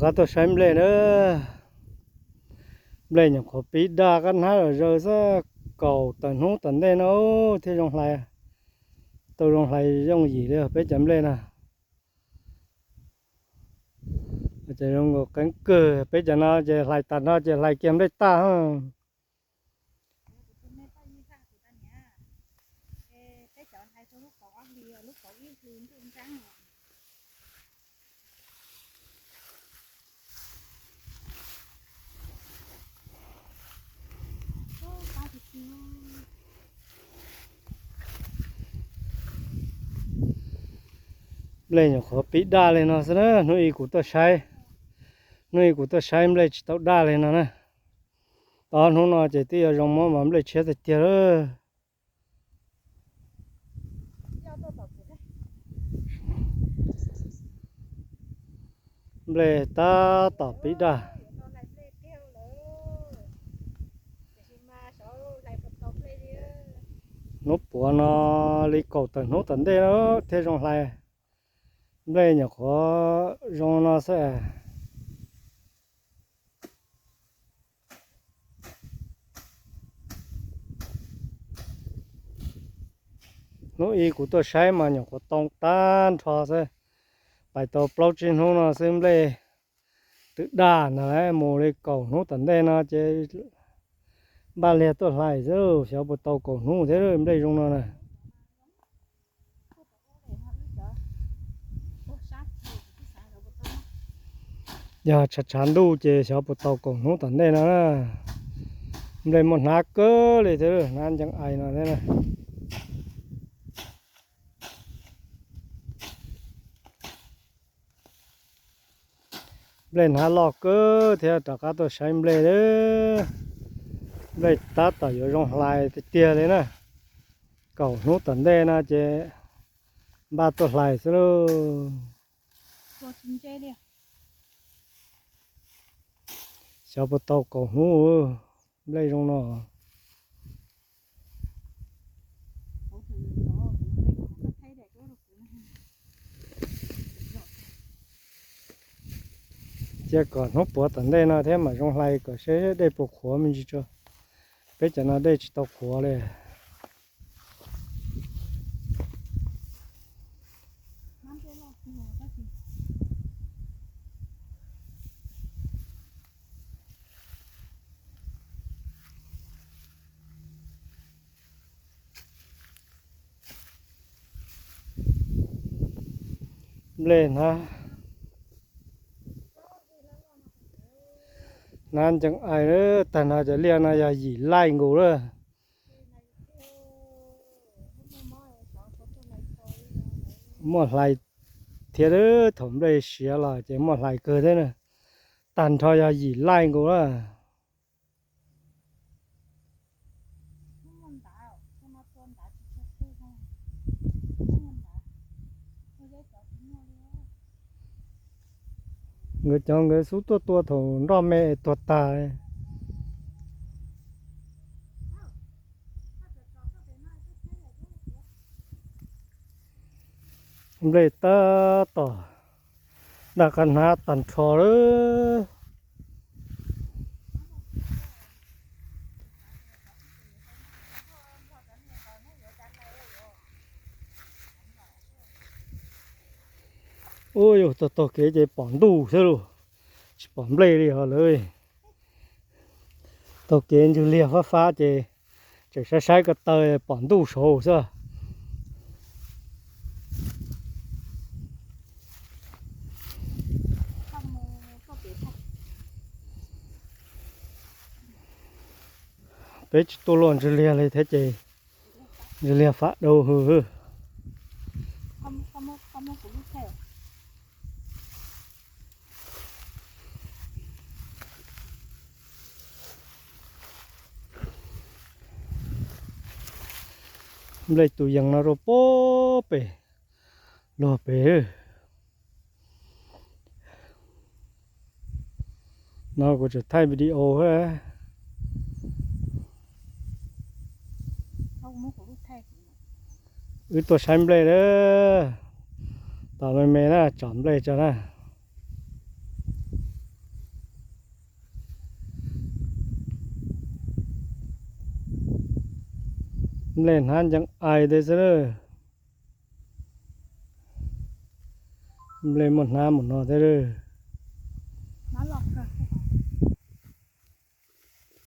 Có tôi sánh ble nữa. Ble nhập khẩu pí đa cắt hát ở giờ rất cầu tận hút tận đây nó thế dòng hlài. Tôi dòng hlài dòng gì đây pé chấm ble nè. Chạy dòng có cánh cử pé chấm nó chạy hlài tận nó chạy hlài kiếm đây ta ha. ເລີຍ ຂໍປິດດ້ານເລີຍເນາະ ສະເໜີໜູອີກ ກູຕ້ອງໃຊ້ ໜູອີກ ກູຕ້ອງໃຊ້ ເລີຍຊິຕົກດ້ານເລີຍເນາະນະ. ຕອນຫູນອນເຈຕິຢອງມອງມາເລີຍເຊຍຕະເຈຍເລີຍ ເລີຍຕາຕໍ່ປິດດ້ານ ໜູປົວນອນ ລີໂກຕະໜູຕັນເດເນາະ ເທດລົງໄຫຼ ເລີຍຫຍັງຂໍລົງນອນແຊ. ໜູອີກ ກູຕ້ອງໃຊ້ມາຫຍັງ ກູຕ້ອງຕານທໍ່ເສຍ ໄປຕໍ່ເປົ່າຈີນຫູນອນ ເຊິ່ງເລີຍຕຶກດ້ານນະ ໂມເລີຍເກົາໜູຕັນແດ່ນະ ເຈບ້ານເລຍຕົວໄຫຼເຊີ ເຊາບໍ່ເຕົາເກົາໜູເທື່ອເລີຍ ເລີຍລົງນອນນະ. ຢາຊະຊານດູເຈ ຊາວປະເຕົາກົງຫູຕອນເດນະ ເລີຍໝົດໜ້າເກີເລີຍເດີ ນານຈັ່ງໄອນະເດນະ. ເບລນຫາຫຼອກເກີເທຍຕາກາຕົວໃຊ້ເບລເດີ ເບລຕາຕໍ່ຢູ່ໂຮງຫຼາຍເຕຍເລີຍນະ ເກົາໜູຕອນເດນະເຈ ບາດຕົວຫຼາຍຊະໂລ ຊາວປະເຕົາເກົາຫູ ເບລລົງເນາະ. ເຈົ້າກໍນົບປົວຕັນໄດ້ເນາະ ແທ້ມາຊ່ວງໄລ່ກໍເຊໄດ້ປົວຂົວມັນຊິເຈົ້າ ເປັນຈັ່ງນັ້ນໄດ້ຊິຕົກຂົວເລີຍ. ເບລນະ ນານຈັ່ງໄອເດີ ແຕ່ນາຈະລຽກນາຍາຢີໄລ່ໂງເດີ ໝົດໄລ່ເທຍເດີ ຖົມໄດ້ເສຍລະເຈ ໝົດໄລ່ເກີເດີນະ ຕັນທອຍາຢີໄລ່ໂງເດີ. ເງີ້ຍຈອງເງີ້ຍສູ້ຕົວຕົວໂຖນອກແມ່ຕົວຕາຍ ເບລຕາຕໍ່ ດາກັນຫາຕັນຊໍເລີຍ ໂອ້ຍ ໂຕ ໂຕເກເຈປອນດູເຊໂລ ຊິປອນເບລເລີຍເລີຍ ໂຕເກຢູ່ເລຍຟ້າໆເຈ ຈະໃຊ້ໆກະເຕີຍປອນດູໂຊເຊ. ເປັດໂຕຫຼອນຈະເລຍເລີຍແທ້ເຈ ຈະເລຍຟ້າໂດຫື. ເລີຍຕູຍັງນະໂຣໂປເປ ໂລເປເນາະ ກູຈະຖ່າຍວິດີໂອເຮີ ອື ຕົວໃຊ້ເບລເດີ ຕອນແມ່ນະ ຈອມເບລເຈົ້ານະ. ແລ່ນຫັ້ນຈັ່ງອາຍເດີຊະເດີ ແລ່ນໝົດນ້ຳໝົດໜໍເດີ.